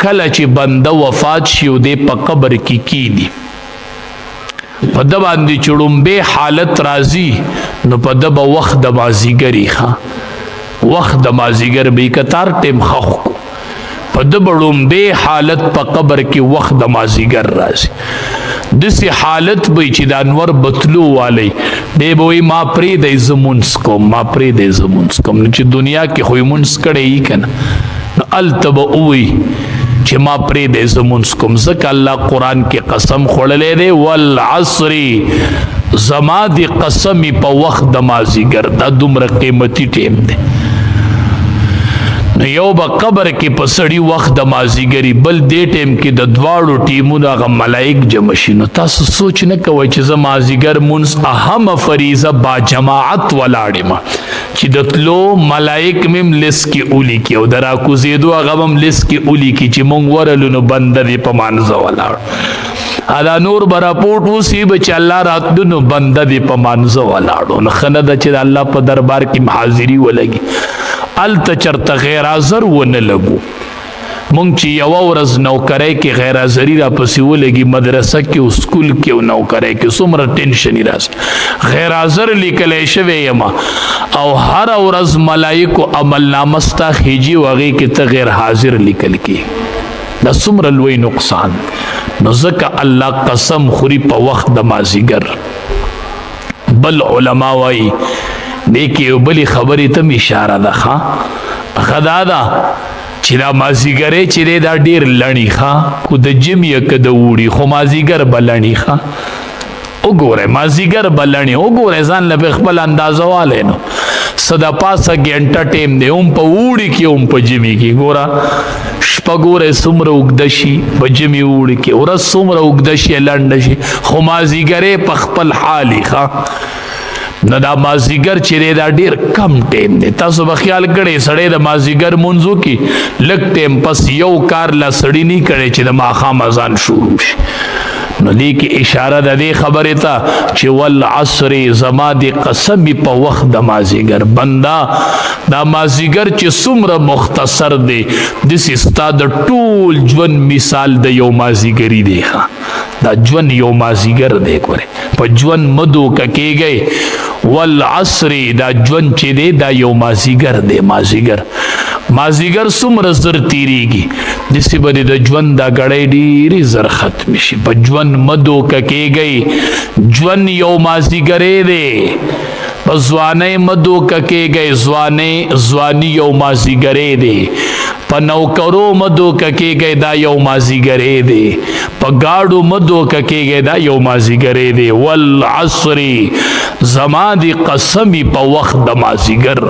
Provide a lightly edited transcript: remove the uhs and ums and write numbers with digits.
کله چې بنده وفات شي او دی په قبر کې کینی، په د باندې چې ړومبی حالت راځي نو په د به وخت د مازیګري، ښه وخت د مازیګر به کتار ټیم خخ کو، په د به ړومبی حالت په قبر کې وخت د مازیګر راځي. داسې حالت به چې د انور بتلو والی دی به وایي ما پرېږدئ زه مونځ کوم، ما پرېږدئ زه مونځ کوم. نو چې دنیا کې خو یې مونځ کړی یي که نه، نو هلته به ووایي چې ما پرېږدئ زه مونځ کوم، ځکه الله قرآن کې قسم خوړلی دی، والعصر، زما دې قسم په وخت د مازیګر. دا دومره قیمتي ټیم دی. نو یو به قبر کې په سړي وخت د مازیګری، بل دې ټیم کې د دواړو ټیمونو هغه ملایک جمع شي. نو تاسو سوچ نه کوئ چې زه مازیګر مونځ اهمه فریضه با جماعت ولاړ یم، چې د تلو ملایک مې هم لیست کې ولیکي او د راکوزېدو هغه هم لیست کې ولیکي چې مونږ ورلو نو بنده دې په مانځه ولاړ. دا نور به راپورټ وسی به چې الله راتلو نو بنده دې په مانځه ولاړو. نو ښه نه ده چې د الله په دربار کې حاضري ولګي، هلته چرته غیر حاضر ونه لګو. مونږ چې یوه ورځ نوکرۍ کې غیر حاضري را پسې ولګي، مدرسه کې او سکول کې او نوکرۍ کې څومره ټینشن یې راځي، غیر حاضر لیکلی شوی یم او هره ورځ ملایکو عملنامه ستا خیجي او هغې کې ته غیر حاضر لیکل کېږي. دا څومره لوی نقصان. نو ځکه الله قسم خوري په وخت د مازیګر. بل علما وایي دې کې یو بلې خبرې ته هم اشاره ده. ښه هغه دا ده چې دا مازیګری چې دی دا ډېر لڼي، ښه کو د ژمي که د اوړي، خو مازیګر به لڼي. ښه وګورئ مازیګر به لڼي، وګورئ ځان له به خپل اندازه والی. نو څه د پاسه ګنټه ټیم دی، هم په اوړي کې هم په ژمي کې. ګوره شپه ګوره څومره اوږده شي په ژمي اوړي کې، ورځ څومره اوږده شي لنډه شي، خو مازیګری په خپل حال وي. ښه نو دا مازیګر چې دی دا ډیر کم ټیم دی. تاسو به خیال کړئ سړی د مازیګر مونځ وکړي، لږ ټیم پس یو کار لا سړي نه کړی چې د ماښام اذان شروع شي. نو دې کې اشاره ده دې خبرې ته چې والعصر، زما دې قسم په وخت د مازیګر. بنده دا مازیګر چې څومره مختصر دی، داسې ستا د ټول ژوند مثال د یو مازیګري دی. ښه دا ژوند یو مازیګر دی، ګورې په ژوند مه دوکه کېږئ. والعصر، دا ژوند چې دی دا یو مازیګر دی. مازیګر مازیګر څومره زر تیریږي، داسې به د ژوند دا ګړۍ ډېرې زر ختمې شي. په ژوند مه دوکه کېږئ، ژوند یو مازیګری دی. په ځوانۍ مه دوکه کېږئ، ځواني ځواني یو مازیګری دی. په نوکرو مه دوکه کېږئ، دا یو مازیګری دی. په ګاډو مه دوکه کېږئ، دا یو مازیګری دی. والعصر، زما دې قسمي په وخت د مازیګر.